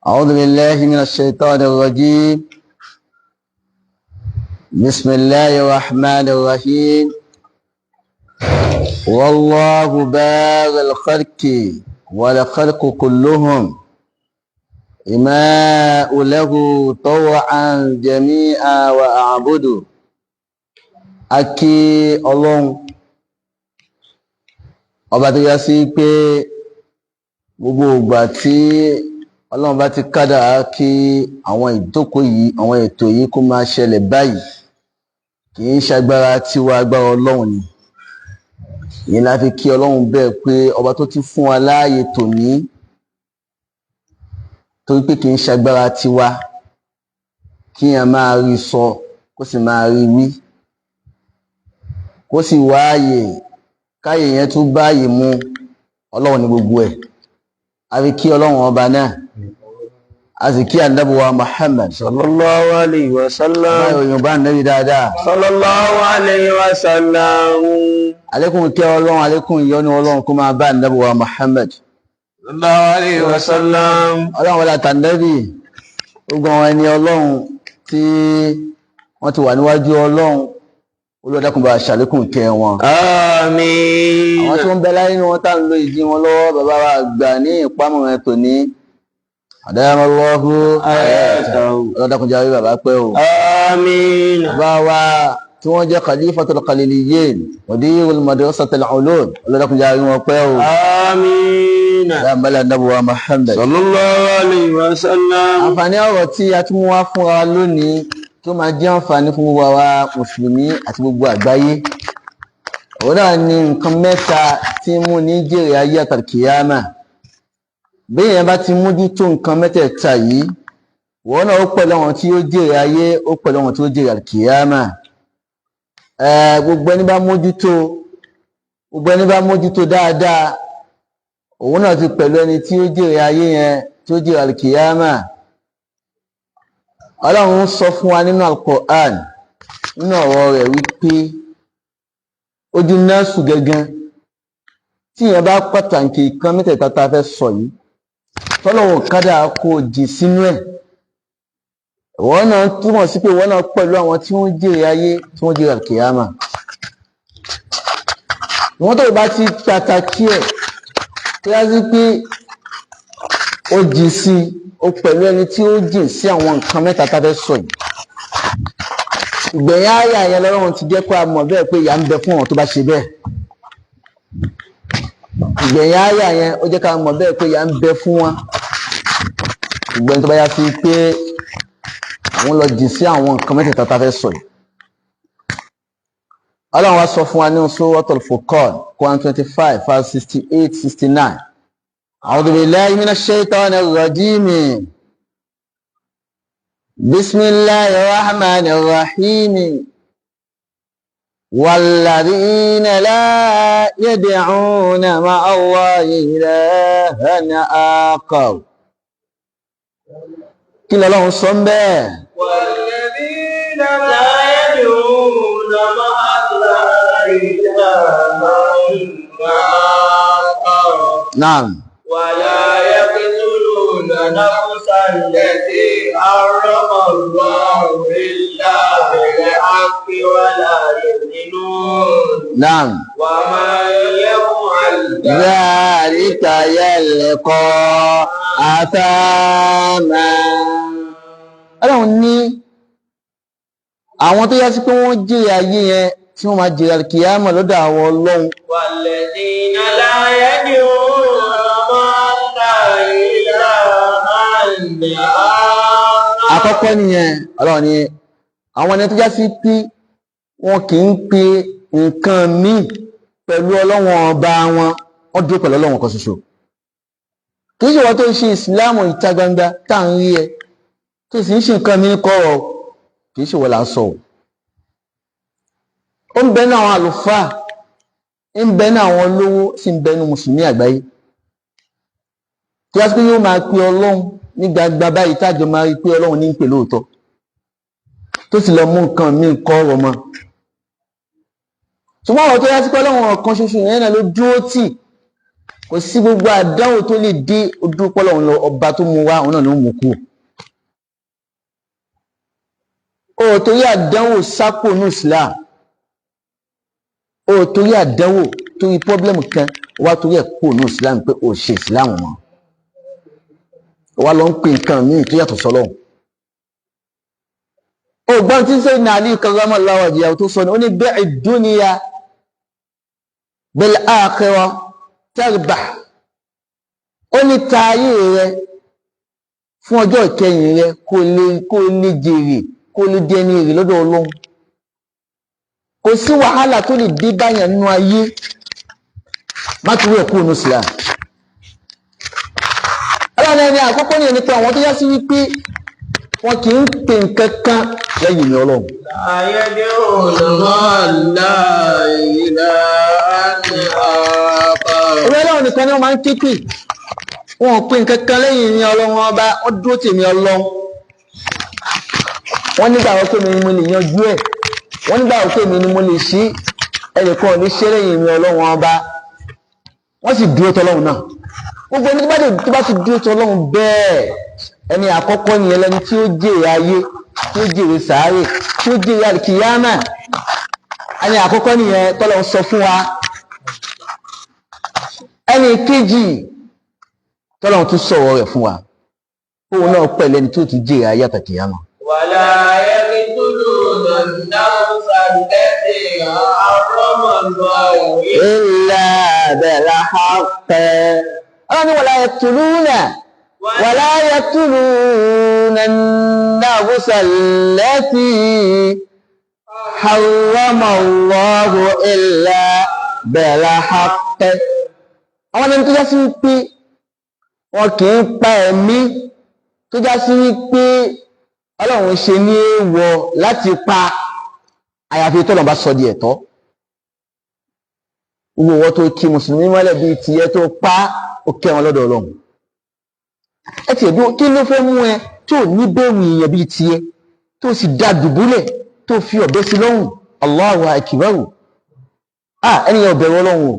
أعوذ بالله من الشيطان الرجيم. بسم الله الرحمن الرحيم. والله بار الخلق والخلق كلهم إماء له طوعا جميعا وأعبده. A kí Ọlọ́run ọba tó yá sí pé gbogbo ìgbà tí Ọlọ́run bá ti kádàrá kí àwọn ìjókòó yìí, àwọn ètò yìí kó máa ṣẹlẹ̀ báyìí, kì í ṣagbára tiwa, agbára Ọlọ́run ni. Ìyẹn la fi kí Ọlọ́run bẹ́ẹ̀ pé ọba tó ti fún wa láàyè tòní, torí pé kì í ṣagbára tiwa kí èèyàn máa rí sọ, kó sì máa rí wí, kó sì wáàyè káyè yẹn tún báyè mu. Ọlọ́run ní gbogbo ẹ̀. A fi kí Ọlọ́run ọba náà, a sì kí Ànábì wa Muhammad. Sallallahu alayhi wa sallam. Báyọ̀ Yorùbá Ànábì dáadáa. Sallallahu alayhi wa sallam. Àlékún kẹ́ Ọlọ́run, àlékún ìyọ́nú Ọlọ́run kó máa bá Ànábì wa Muhammad. Sallallahu alayhi wa sallam. Ọlọ́run wọlé àtànẹ́bì, gbogbo àwọn ẹni Ọlọ́run tí wọ́n ti wà níwájú Ọlọ́run, olùdókùn bá ṣàlékún kẹ́ wọn. Àmín. Àwọn tí wọ́n ń bẹ láyé ní wọn tá ń lo ìdí wọn lọ́wọ́, bàbá wa àgbà ní ìpamọ́ rẹ̀ tòní, àdáyàmọ́lọ́hù, ọlọ́dàkùn jáwé bàbá pẹ́ o. Àmín. Bàbá wa tí wọ́n jẹ́ Khalifatul Khaliliyyin, mudirul Madrasatil Ulum, ọlọ́dàkùn jáwé wọn pẹ́ o. Àmín. Àdáyàmọ́lá Nàbùwà Muhammad. Sallallahu alayhi wa sallam. Àǹfààní ọ̀rọ̀ tí a tún mú wá fúnra lónìí tó máa jẹ́ àǹfààní fún gbogbo àwa mùsùlùmí àti gbogbo àgbáyé, òun náà ni nǹkan mẹ́ta tí ń mú ní jèrè ayé àtàlùkìyámà. Bí èèyàn bá ti mójútó nǹkan mẹ́tẹ̀ẹ̀ta yìí, wọ́n náà ó pẹ̀lú àwọn tí ó jèrè ayé, ó pẹ̀lú àwọn tí ó jèrè àlùkìyámà. Gbogbo ẹni bá mójútó, gbogbo ẹni bá mójútó dáadáa, òun náà ti pẹ̀lú ẹni tí ó jèrè ayé yẹn, tí ó jèrè àlùkìyámà. Ọlọ́run sọ fún wa nínú Al-Qur'an, nínú ọ̀rọ̀ rẹ̀, wípé ojú nọ́ọ̀sù gangan tí èèyàn bá pàtàkì nǹkan mẹ́tẹ̀ẹ̀ta tá a fẹ́ sọ yìí, tọ́lọ́wọ́ kádà kó jì sínú ẹ̀, wọ́n náà túmọ̀ sí pé wọ́n náà pẹ̀lú àwọn tí wọ́n jèrè ayé, tí wọ́n jèrè àlùkìyámà. Wọ́n tó bá ti pàtàkì ẹ̀ tó yá sí pé ó jì sí, ó pẹ̀lú ẹni tí ó jìn sí àwọn nǹkan mẹ́ta tá a fẹ́ sọ yìí. Ìgbẹ̀yìn àyà yẹn lọ́rùn ti jẹ́ kó a mọ̀ bẹ́ẹ̀ pé ìyà ń bẹ fún àwọn tó bá ṣe bẹ́ẹ̀. Ìgbẹ̀yìn àyà yẹn, ó jẹ́ ká mọ̀ bẹ́ẹ̀ pé ìyà ń bẹ fún wọn, ìgbẹ̀yìn tó bá yá sí pé àwọn lọ jìn sí àwọn nǹkan mẹ́tẹ̀ẹ̀ta tá a fẹ́ sọ yìí. Ọlọ́run wá sọ fún wa ní Suratul Furqan, Quran 25 verse 68, 69. أعوذ بالله من الشيطان الرجيم. بسم الله الرحمن الرحيم. والذين لا يدعون مع الله إلها آخر. Kí lọ́lọ́run sọ ń bẹ́ẹ̀? والذين لا يدعون مع الله إلها آخر. نعم. ولا يقتلون نفسا التي حرم الله إلا بالحق ولا يزنون. نعم. ومن يفعل ذلك يلقى أثاما. Ọlọ́run ní àwọn tó yá sí pé wọ́n jèrè ayé yẹn, tí wọ́n máa jèrè àlùkìyámà lọ́dọ̀ àwọn Ọlọ́run. والذين لا يدعون مع الله إلها آخر. Àkọ́kọ́ nìyẹn. Ọlọ́run ní àwọn ẹni tó já sí pé wọn kì í pe nǹkan míì pẹ̀lú Ọlọ́run ọba wọn, wọ́n dúró pẹ̀lú Ọlọ́run kan ṣoṣo. Kì í ṣe wọ́n tó ń ṣe ìsìláàmù ìta gbangba tá à ń rí ẹ tó sì ń ṣe nǹkan míì kọ̀rọ̀, kì í ṣe wọ́n là ń sọ o. Ó ń bẹ ní àwọn àlùfáà, ń bẹ ní àwọn olówó, sì ń bẹ ní mùsùlùmí àgbáyé tí wọ́n sì pé yóò máa pe Ọlọ́run ní gbangba báyìí, tájọ máa rí pé Ọlọ́run ní ń pè lóòótọ́, tó sì lọ mú nǹkan míì kọ́ ọ̀rọ̀ mọ́. Ṣùgbọ́n àwọn tó yá sí pé Ọlọ́run ọ̀kan ṣoṣo yẹn náà ló dúró tì. Kò sí gbogbo àdánwò tó lè dé ojú pọ́lọ́run lọ, ọba tó mú wá òun náà ló mú kú. O torí àdánwò sápò ní Islam, o torí àdánwò, torí problem kan wá torí ẹ̀ kú ní Islam pé o ṣe Islam mọ́, wá lọ ń pè nǹkan míì tó yàtọ̀ sọ́lọ́hun. Ògbọ́n tí Sayyidina Ali karramallahu wajhahu tó sọ ní, ó ní bi'i dunya bil akhirah tarbah. Ó ní ta ayé rẹ fún ọjọ́ ìkẹyìn rẹ kó lè jèrè, kó lè di ẹni èrè lọ́dọ̀ Ọlọ́run. Kò sí wàhálà tó lè dé báyàn nínú ayé, má torí ẹ̀ kúrò ní Islam. Ọlọ́run, ẹni àkọ́kọ́ ní ẹni pé àwọn tó yá sí wípé wọn kì í pè nǹkan kan lẹ́yìn ní Ọlọ́run. يدعون مع الله إلها آخر. Ìwé Ọlọ́run nìkan ni wọ́n máa ń ké pè. Wọn ò pè nǹkan kan lẹ́yìn ní Ọlọ́run ọba. Wọ́n dúró tèmi Ọlọ́run. Wọ́n nígbà wọ́n pé mi ni mo lè yanjú ẹ̀. Wọ́n nígbà wọ́n pé mi ni mo lè ṣí, ẹnìkan ò ní ṣe lẹ́yìn ní Ọlọ́run ọba. Wọ́n sì dúró tọ́lọ́run náà. Gbogbo ẹni tó bá ti dúró tọ́lọ́run bẹ́ẹ̀, ẹni àkọ́kọ́ ni ẹlẹ́ni tí ó jèrè ayé, tí ó jèrè sàárè, tí ó jèrè àlìkìyámà. Ẹni àkọ́kọ́ nìyẹn tọ́lọ́run sọ fún wa. Ẹni kejì tọ́lọ́run tún sọ̀rọ̀ rẹ̀ fún wa, òun náà pẹ̀lú ẹni tí ó tún jèrè ayé àtàkìyámà. ولا يقتلون النفس التي حرم الله إلا بالحق. Ọlọ́run ní ولا يقتلون النفس التي حرم الله إلا بالحق. Àwọn ẹni tó já sí wípé wọn kì í pa ẹ̀mí tó já sí wípé Ọlọ́run ṣe ní èèwọ̀ láti pa, àyàfi tọ́lọ̀ bá sọ di ẹ̀tọ́. Gbogbo ìwọ tó kí mùsùlùmí mọ́lẹ̀ bíi tiẹ̀ tó pa, ó kẹ́ wọn lọ́dọ̀ Ọlọ́run. Ẹ tiẹ̀ dúró, kí ló fẹ́ mú ẹ tó ní bẹ́ẹ̀rù èèyàn bíi tiẹ̀ tó sì da dùbúlẹ̀, tó fi ọ̀bẹ sí lọ́rùn? Allahu akbar! Ah, ẹni yẹn ò bẹ̀rù Ọlọ́run o.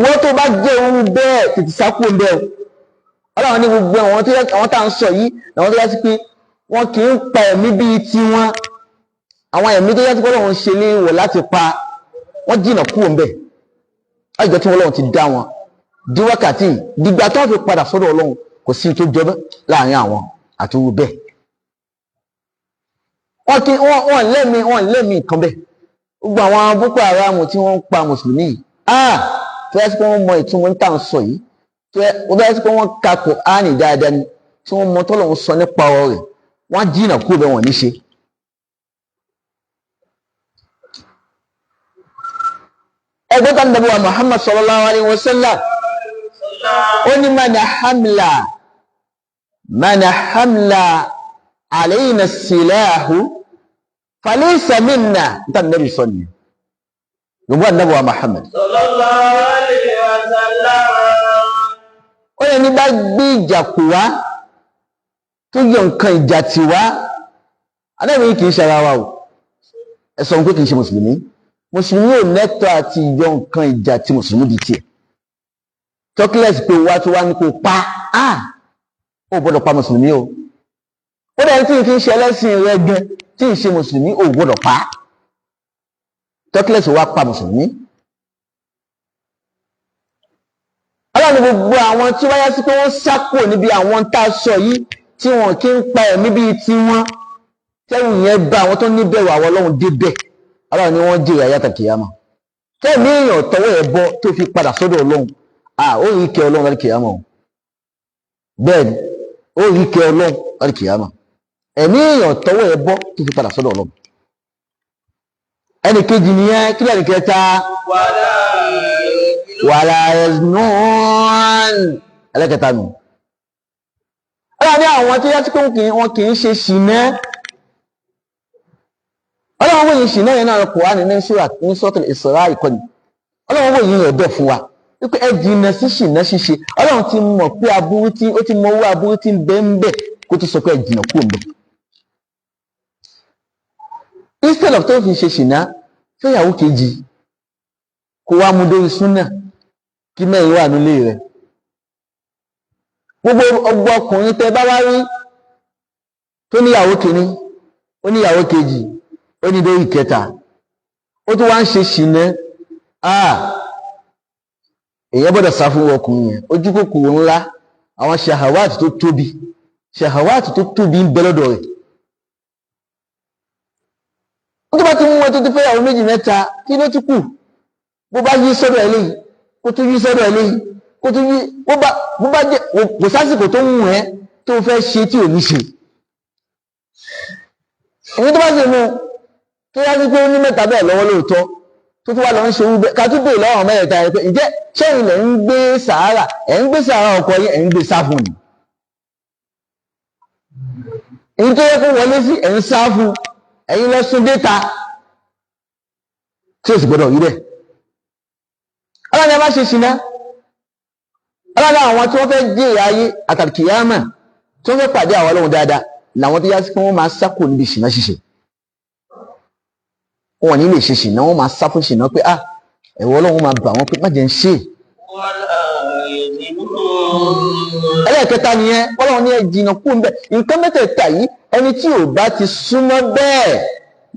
Wọ́n tó bá jẹ́ ohun bẹ́ẹ̀, tètè sákò ń bẹ́ẹ̀ o. Ọlọ́run ní gbogbo àwọn tó àwọn tá à ń sọ yìí, àwọn tó yá sí pé wọn kì í pa ẹ̀mí bíi tiwọn, àwọn ẹ̀mí tó yá sí pé Ọlọ́run ṣe ní ìwọ̀ láti pa, wọ́n jìnnà kúrò ń bẹ̀ láti jọ tí Ọlọ́run ti dá wọn di wákàtí dìgbà tó fi padà sọ́dọ̀ Ọlọ́run, kò sí tó jọ bẹ́ẹ̀ láàrin àwọn àti owó bẹ́ẹ̀. Wọ́n kí wọ́n lẹ́mí nǹkan bẹ́ẹ̀. Gbogbo àwọn Boko Haram tí wọ́n ń pa mùsùlùmí yìí, ah, tó yẹ kí wọ́n mọ ìtumọ̀ ń tà ń sọ yìí, tó yẹ kí wọ́n ka Kùránì dáadáa ni, tí wọ́n mọ tọ́lọ́run sọ nípa ọ̀rọ̀ rẹ̀, wọ́n á jìnnà kúrò bẹ́ẹ̀, wọ́n ní ṣe. Ẹgbẹ́ kan dàbí wa Muhammad sallallahu alayhi wa sallam, ó ní من حمل علينا السلاح فليس منا. Níta nàbì sọ nìyẹn, gbogbo ànábì wa Muhammad. صلى الله عليه وسلم. Ó yẹ ní bá gbé ìjà kù wá, tó yẹ nǹkan ìjà tì wá, anábì yìí kì í ṣe ara wa o. Ẹ sọ pé kì í ṣe mùsùlùmí. Mùsùlùmí ò lẹ́tọ̀ọ́ àti yọ nǹkan ìjà tí mùsùlùmí di tiẹ̀ tọ́kílẹ̀sì pé wá tó wá ní kó pa á. Ó gbọ́dọ̀ pa mùsùlùmí o. Ó dẹ̀ tí kì í ṣe ẹlẹ́sìn rẹ gan, tí ì ṣe mùsùlùmí, ò gbọ́dọ̀ pa á. Tọ́kílẹ̀sì wá pa mùsùlùmí. Ọlọ́run, gbogbo àwọn tí wáyá sí pé wọ́n sákò níbi àwọn tá a sọ yìí, tí wọn kì í pa ẹ̀mí bíi tiwọn, tẹ́rù yẹn bá àwọn tó níbẹ̀rù àwọn Ọlọ́run débẹ̀, Ọlọ́run ni wọ́n jèrè ayé àtàkìyàmà. Tẹ́ẹ̀mí èèyàn tọwọ́ ẹ̀ bọ́ tó fi padà sọ́dọ̀ Ọlọ́run, à ó rí kẹ́ Ọlọ́run láti kìyàmà o. Bẹ́ẹ̀ ni, ó rí kẹ́ Ọlọ́run láti kìyàmà. Ẹ̀mí èèyàn tọwọ́ ẹ̀ bọ́ tó fi padà sọ́dọ̀ Ọlọ́run, ẹnì kejì nìyẹn. Kí lẹ́nì kẹta? ولا يزنون, ẹlẹ́kẹta nù. Ọlọ́run ní àwọn tó yá sí pé wọn kì í ṣe ṣìnà. Ọlọ́run wòye ṣìnà yẹn náà Kùránì ní sura ní Suratul Isra ìkọni. Ọlọ́run wòye rẹ̀ bẹ̀ fún wa wípé ẹ jìnnà sí ṣìnà ṣíṣe. Ọlọ́run ti mọ̀ pé aburú tí ó ti mọ owó aburú tí ń bẹ ń bẹ kó tó sọ pé ẹ jìnnà kúrò ń bẹ. Instead of tó fi ṣe ṣìnà, fẹ́yàwó kejì, kó wá mú dórí súnà. Kí mẹ́rin wà nílé rẹ̀. Gbogbo ọgbọ ọkùnrin tẹ bá wá rí tó níyàwó kìíní, ó níyàwó kejì, ó ní dórí kẹta, ó tún wá ń ṣe ṣìnà, èèyàn gbọ́dọ̀ sá fún ọkùnrin yẹn. Ojú kòkòrò ńlá, àwọn ṣahawat tó tóbi, ṣahawat tó tóbi ń bẹ lọ́dọ̀ rẹ̀. Ó tó bá ti mú ẹ tó ti fẹ́ ìyàwó méjì mẹ́ta, kí ló ti kù? Bó bá yí sọ́dọ̀ eléyìí, kó tún yí sọ́dọ̀ eléyìí, kó tún yí, bó bá jẹ́ kò sásìkò tó ń wù ẹ́ tó fẹ́ ṣe tí ò ní ṣe. Èyí tó bá sì mú tó yá sí pé ó ní mẹ́ta bẹ́ẹ̀ lọ́wọ́ lóòótọ́, tó tún wá lọ ń ṣe wúbẹ́, ká tún bèèrè lọ́wọ́ àwọn mẹ́tẹ̀ẹ̀ta yẹn pé ǹjẹ́ sẹ́yìn lẹ̀ ń gbé sàárà, ẹ̀ ń gbé sàárà ọkọ yín, ẹ̀ ń gbé sáfù ni? Èyí tó yẹ kó wọlé sí, ẹ̀ ń sáfù, ẹ̀yin lọ sún déta tí ó sì gbọdọ̀ rí bẹ́ẹ̀. Ọlọ́ni ẹ má ṣe ṣìnà. Ọlọ́ni àwọn tí wọ́n fẹ́ jèrè ayé àtàkìyámà, tí wọ́n fẹ́ pàdé àwọn Ọlọ́run dáadáa, làwọn tó yá sí pé wọ́n máa sákò níbi ṣìnà ṣíṣe. Wọn ò ní lè ṣe ṣìnà, wọ́n máa sá fún ṣìnà pé ah, ẹ̀wọ̀ Ọlọ́run máa bà wọ́n pé má jẹ́ ń ṣe. Ẹlẹ́ẹ̀kẹta nìyẹn, Ọlọ́run ní ẹ jìnnà kú ń bẹ̀. Nǹkan mẹ́tẹ̀ẹ̀ta yìí, ẹni tí ò bá ti súnmọ́ bẹ́ẹ̀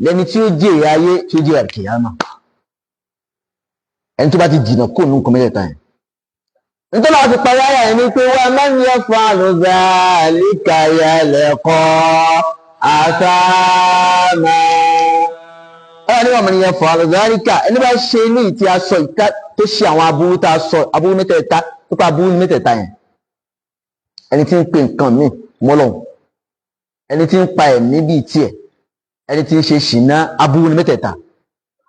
lẹni tí ó jèrè ayé, tí ó jèrè àkìyámà. Ẹni tó bá ti jìnnà kú nínú nǹkan mẹ́tẹ̀ẹ̀ta yẹn. Nítorí àwọn ti parí ayà yẹn ni pé wa man yaf'al dhalika yalqa athama. Ọlọ́run ní wa man yaf'al dhalika, ẹni bá ṣe ní ìtì aṣọ ìta tó ṣe àwọn aburú tá a sọ, aburú mẹ́tẹ̀ẹ̀ta tó pa, aburú mẹ́tẹ̀ẹ̀ta yẹn. Ẹni tí ń pe nǹkan míì mọ́lọ́hun, ẹni tí ń pa ẹ̀mí bíi tiẹ̀, ẹni tí ń ṣe ṣìnà, aburú ní mẹ́tẹ̀ẹ̀ta.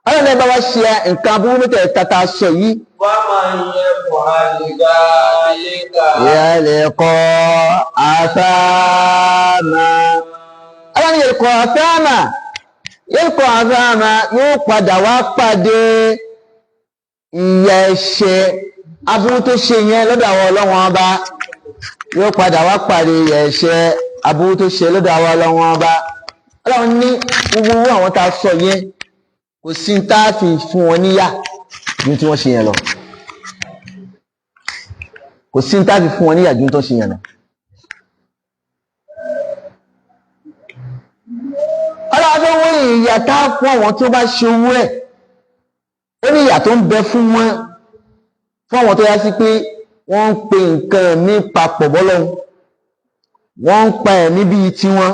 Ọlọ́run náà bá wá ṣe nǹkan aburú mẹ́tẹ̀ẹ̀ta tá a sọ yìí. ومن يفعل ذلك يلقى أثاما. Ọlọ́run يلقى أثاما، يلقى أثاما, yóò padà wá pàdé ìyà ẹ̀ṣẹ̀ aburú tó ṣe yẹn lọ́dọ̀ àwọn Ọlọ́run Ọba. Yóò padà wá pàdé ìyà ẹ̀ṣẹ̀ aburú tó ṣe lọ́dọ̀ àwọn Ọlọ́run Ọba. Ọlọ́run ní gbogbo àwọn tá a sọ yẹn, kò sí tá a fi fún wọn níyà ju tí wọ́n ṣe yẹn lọ. Kò sí tá a fi fún wọn níyà ju tí wọ́n ṣe yẹn lọ. Ọlọ́run tó wọ́n ìyà tá a fún àwọn tó bá ṣe owó ẹ̀, ó ní ìyà tó ń bẹ fún wọn, fún àwọn tó yá sí pé wọ́n ń pe nǹkan ẹ̀mí papọ̀ bọ́lọ́hun, wọ́n ń pa ẹ̀mí bíi tiwọn,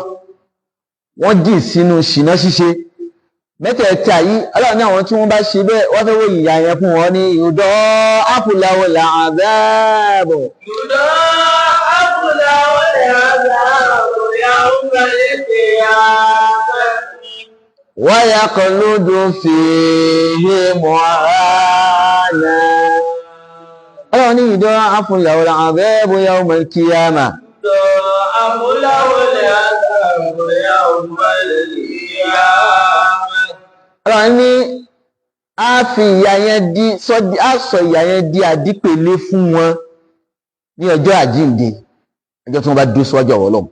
wọ́n jì sínú ṣìnà ṣíṣe mẹ́tẹ̀ẹ̀ta yìí. Ọlọ́run ní àwọn tí wọ́n bá ṣe bẹ́ẹ̀, wọ́n fẹ́ wò ìyà yẹn fún wọn ní ìrúdọ́ áfùláwọ̀ làǹdàbọ̀. يضاعف له العذاب يوم القيامة ويخلد فيه مهانا. Ọlọ́run ní ìdọ́ áfùláwọ̀ làǹdàbọ̀ يوم القيامة. يضاعف له العذاب يوم القيامة. Ọlọ́run ní a fi ìyà yẹn di sọ di, a sọ ìyà yẹn di àdípèlé fún wọn ní ọjọ́ àjíǹde, ọjọ́ tí wọ́n bá dúró síwájú àwọn Ọlọ́run.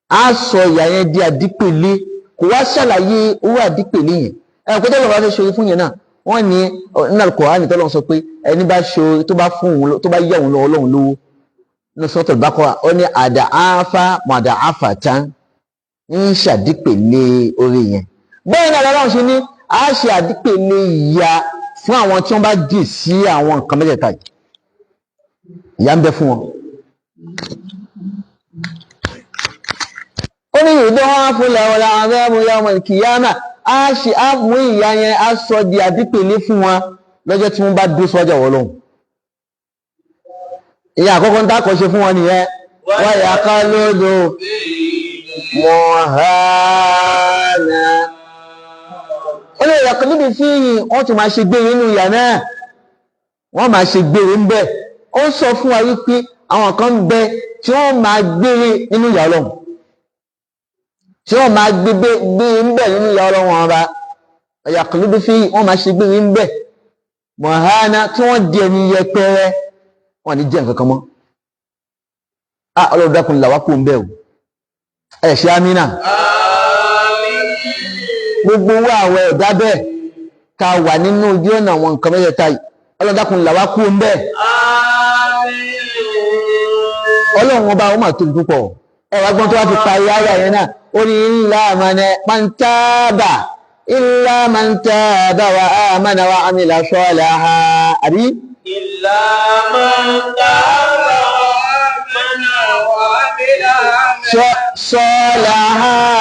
A sọ ìyà yẹn di àdípèlé. Kò wá ṣàlàyé owó àdípèlé yẹn. Ẹ kó tọ́lọ̀ bá fẹ́ ṣe fún yẹn náà, wọ́n ní nínú Al-Qur'ani tọ́lọ̀ sọ pé ẹni bá ṣe, tó bá fún òun, tó bá yẹ òun lọ Ọlọ́run lówó, nínú Suratul Baqara, ó ní àdà áfà màdà áfà tán ń ṣàdípèlé orí yẹn. Bẹ́ẹ̀ náà lọ́lọ́run ṣe ní a ṣe àdípèlé ìyà fún àwọn tí wọ́n bá dì sí àwọn nǹkan mẹ́tẹ̀ẹ̀ta yìí. Ìyà ń bẹ fún wọn. Ó ní yudha'afu lahul 'adhabu yawmal qiyamah, a ṣe á mú ìyà yẹn, á sọ di àdípèlé fún wọn lọ́jọ́ tí wọ́n bá dúró síwájú àwọn Ọlọ́run. Ìyà àkọ́kọ́ ń dákọ̀ ṣe fún wọn nìyẹn. Wa yakhludu muhana. Ó lè yàtọ̀ níbi fíyìn, wọ́n tún máa ṣe gbére nínú ìyà náà, wọ́n máa ṣe gbére ń bẹ̀. Ó sọ fún wa wípé àwọn kan ń bẹ tí wọ́n máa gbére nínú ìyà Ọlọ́run, tí wọ́n máa gbé gbére ń bẹ̀ nínú ìyà Ọlọ́run ọba. Yàtọ̀ níbi fíyìn, wọ́n máa ṣe gbére ń bẹ̀, mọ̀hánà, tí wọ́n di ẹni yẹpẹrẹ, wọ́n ní jẹ́ nǹkan kan mọ́. Ah, Ọlọ́run dákun là wá kó ń bẹ̀ o. Ẹ̀ ṣe amínà. Gbogbo owó àwọn ẹ̀dá bẹ́ẹ̀ ká wà nínú ojú ọ̀nà àwọn nǹkan mẹ́tẹ̀ẹ̀ta yìí. Ọlọ́dàkùn làwa kú ń bẹ́ẹ̀. Ọlọ́run ọba ó mà tóbi púpọ̀. Ẹ wá gbọ́n tó wá fi parí ara yẹn náà, ó ní illa man taba, illa man taba wa amana wa amila salihan, àbí. Illa man taba wa amana wa amila Salihan.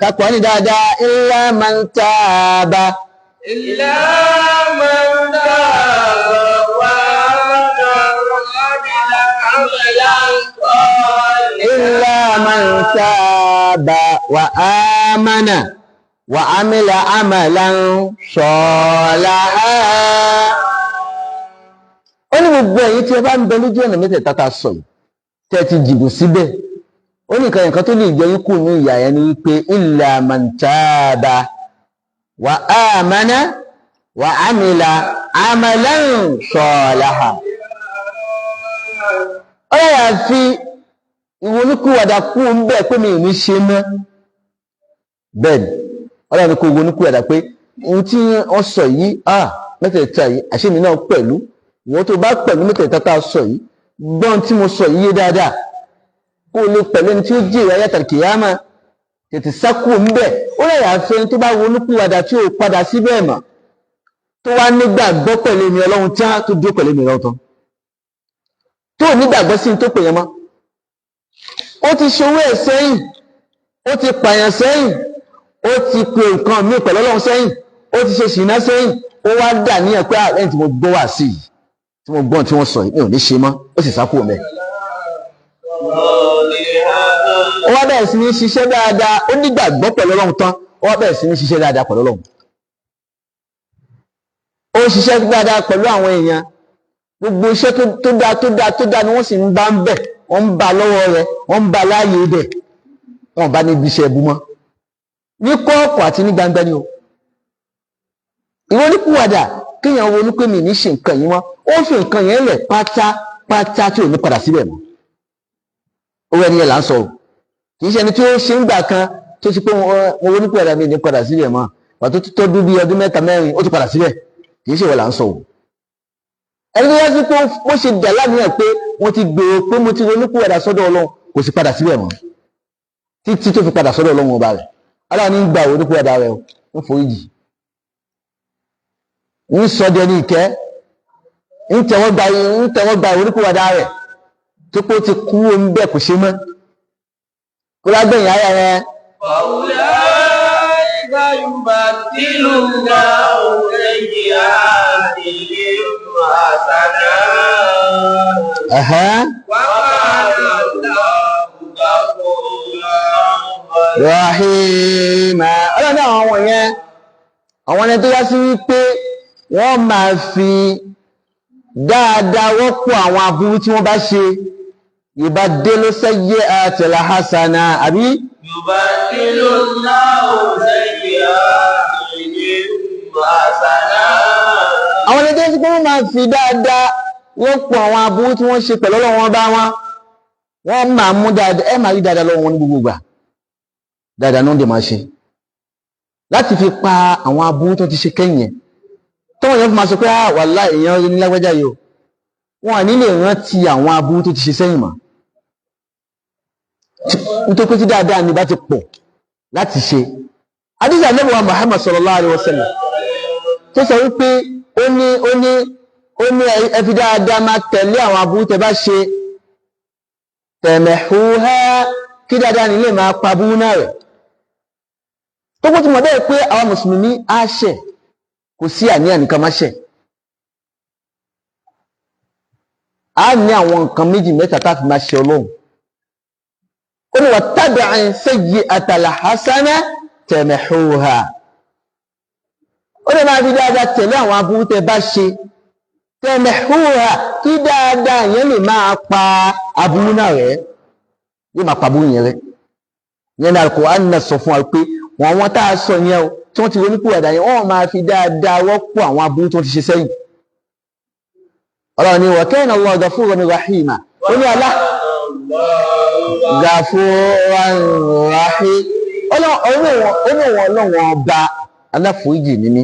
Kakọ̀ ní dáadáa, illa man taba. Illa man taba wa amana wa amila amalan salihan. Illa man taba wa amana wa amila amalan salihan. Ó ní gbogbo ẹ̀yin tí ẹ bá ń bẹ lójú ọ̀nà mẹ́tẹ̀ẹ̀ta tá a sọ yìí, tẹ́ ẹ ti jìbò síbẹ̀, ó ní nǹkan nǹkan tó lè jẹ́ yín kù ní ìyà yẹn ni wípé illa man taba wa amana wa amila amalan salihan. Ó yà fi ìwonúkúwàdà kú ń bẹ̀ pé mi ò ní ṣe mọ́. Bẹ́ẹ̀ ni ọlọ́run ní kó ìwonúkúwàdà pé ohun tí wọ́n sọ yìí, ah, mẹ́tẹ̀ẹ̀ta yìí, àṣé mi náà pẹ̀lú ìwọ́n tó bá pẹ̀lú mẹ́tẹ̀ẹ̀ta tá a sọ yìí, gbọ́n tí mo sọ yìí yé dáadáa, kó o lè pẹ̀lú ẹni tí ó jèrè ayé àtàlùkìyámà, tètè sá kúrò ń bẹ̀. Ó lè yà fẹ́ ẹni tó bá ronúpìwàdà tí ò padà síbẹ̀ mọ́, tó wá nígbàgbọ́ pẹ̀lú èmi Ọlọ́run tí á tó dúró pẹ̀lú èmi Ọlọ́run tán, tó ò nígbàgbọ́ sí ní tó pè yẹn mọ́. Ó ti ṣòwò ẹ̀ sẹ́yìn, ó ti pààyàn sẹ́yìn, ó ti pe nǹkan míì pẹ̀lú Ọlọ́run sẹ́yìn, ó ti ṣe ṣìnà sẹ́yìn, ó wá dà níyàn pé lẹ́yìn tí mo gbọ́ wá sí yìí, tí mo gbọ́n tí wọ́n sọ yìí, mi ò ní ṣe mọ́, ó sì sá kúrò mẹ́. Ó wá bẹ̀rẹ̀ sí ní ṣiṣẹ́ dáadáa. Ó nígbàgbọ́ pẹ̀lú Ọlọ́run tán, ó wá bẹ̀rẹ̀ sí ní ṣiṣẹ́ dáadáa pẹ̀lú Ọlọ́run, ó ṣiṣẹ́ dáadáa pẹ̀lú àwọn èèyàn. Gbogbo iṣẹ́ tó dáa tó dáa tó dáa ni wọ́n sì ń bá ń bẹ̀, wọ́n ń bá lọ́wọ́ rẹ̀, wọ́n ń bá láàyè ibẹ̀, wọ́n bá níbi iṣẹ́ ẹbú mọ́, ní kọ̀ọ̀kọ̀ àti ní gbangba ni o. Ìrònúpìwàdà, kéèyàn ronú pé mi ní ṣe nǹkan yìí mọ́, ó fi nǹkan yẹn lẹ̀ pátápátá tí ò ní padà síbẹ̀ mọ́. Owó ẹni yẹn là ń sọ o. Kì í ṣe ẹni tí ó ṣe ń gbà kan tó ti pé mo ronúpìwàdà, mi ní padà síbẹ̀ mọ́, pàtó tó tọ́dún bíi ọdún 3 mẹ́rin, ó ti padà síbẹ̀. Kì í ṣe ìwọ là ń sọ o. Ẹni tó yẹ sí pé ó ṣe dà láníyàn pé wọ́n ti gbèrò pé mo ti ronúpìwàdà sọ́dọ̀ Ọlọ́run, kò sì padà síbẹ̀ mọ́ títí tó fi padà sọ́dọ̀ Ọlọ́run ọba rẹ̀. Ọlọ́run ní gbà ronúpìwàdà rẹ̀ o, ń foríjì, ń sọ di ẹni ìkẹ́, ń tẹ̀wọ́ gba ìronúpìwàdà rẹ̀ tó pé ó ti kú omi bẹ́ẹ̀, kò ṣe mọ́. Kó lágbẹ̀yìn ayé rẹ̀. وأولئك يبدل الله سيئاتهم حسنات وكان الله غفورا Rahima. Ọlọ́run ní àwọn wọ̀nyẹn, àwọn ẹni tó yá sí wípé wọ́n máa fi dáadáa rọ́pò àwọn aburú tí wọ́n bá ṣe, yubaddilu sayyi'ati al-hasana, àbí. يبدل الله سيئاتهم حسنات. Àwọn ẹni tó yá sí pé wọ́n máa fi dáadáa rọ́pò àwọn aburú tí wọ́n ṣe pẹ̀lú Ọlọ́run bá wọn, wọ́n máa mú dáadáa, ẹ máa rí dáadáa lọ́wọ́ wọn ní gbogbo ìgbà. Dáadáa náà dè máa ṣe láti fi pa àwọn aburú tó ti ṣe kẹ́yìn yẹn, tọ́wọ́n yẹn fi máa sọ pé, ah, wàláhì, èèyàn rí ní lágbájá yìí o. Wọn à ní lè rántí àwọn aburú tó ti ṣe sẹ́yìn mọ́, nítorí pé tí dáadáa ni bá ti pọ̀ láti ṣe. Adíjà Ànábì wa Muhammad sallallahu alaihi wasallam tó sọ wípé ó ní ẹ fi dáadáa máa tẹ̀lé àwọn aburú tẹ bá ṣe, tamhuha, kí dáadáa ní lè máa pa aburú náà rẹ̀. Tó kó ti mọ̀ bẹ́ẹ̀ pé àwọn mùsùlùmí á ṣẹ̀, kò sí àníyàn nìkan má ṣẹ̀. Á ní àwọn nǹkan méjì mẹ́ta tá a fi máa ṣe Ọlọ́run. Ó ní wattabi'i sayyi'atal hasana tamhuha. Ó lè máa fi dáadáa tẹ̀lé àwọn aburú tẹ bá ṣe, tamhuha, kí dáadáa yẹn lè máa pa aburú náà rẹ́, yóò máa pa aburú yẹn rẹ́. Yẹn ní Al-Qur'an náà sọ fún wa pé wọn àwọn tá a sọ yẹn o, tí wọ́n ti ronúpìwàdà yẹn, wọ́n máa fi dáadáa rọ́pò àwọn aburú tí wọ́n ti ṣe sẹ́yìn. Ọlọ́run ní wa kana Allahu ghafuran rahima. Ó ní alá ghafuran rahim. Ọlọ́run ọba aláforíjì ní mí.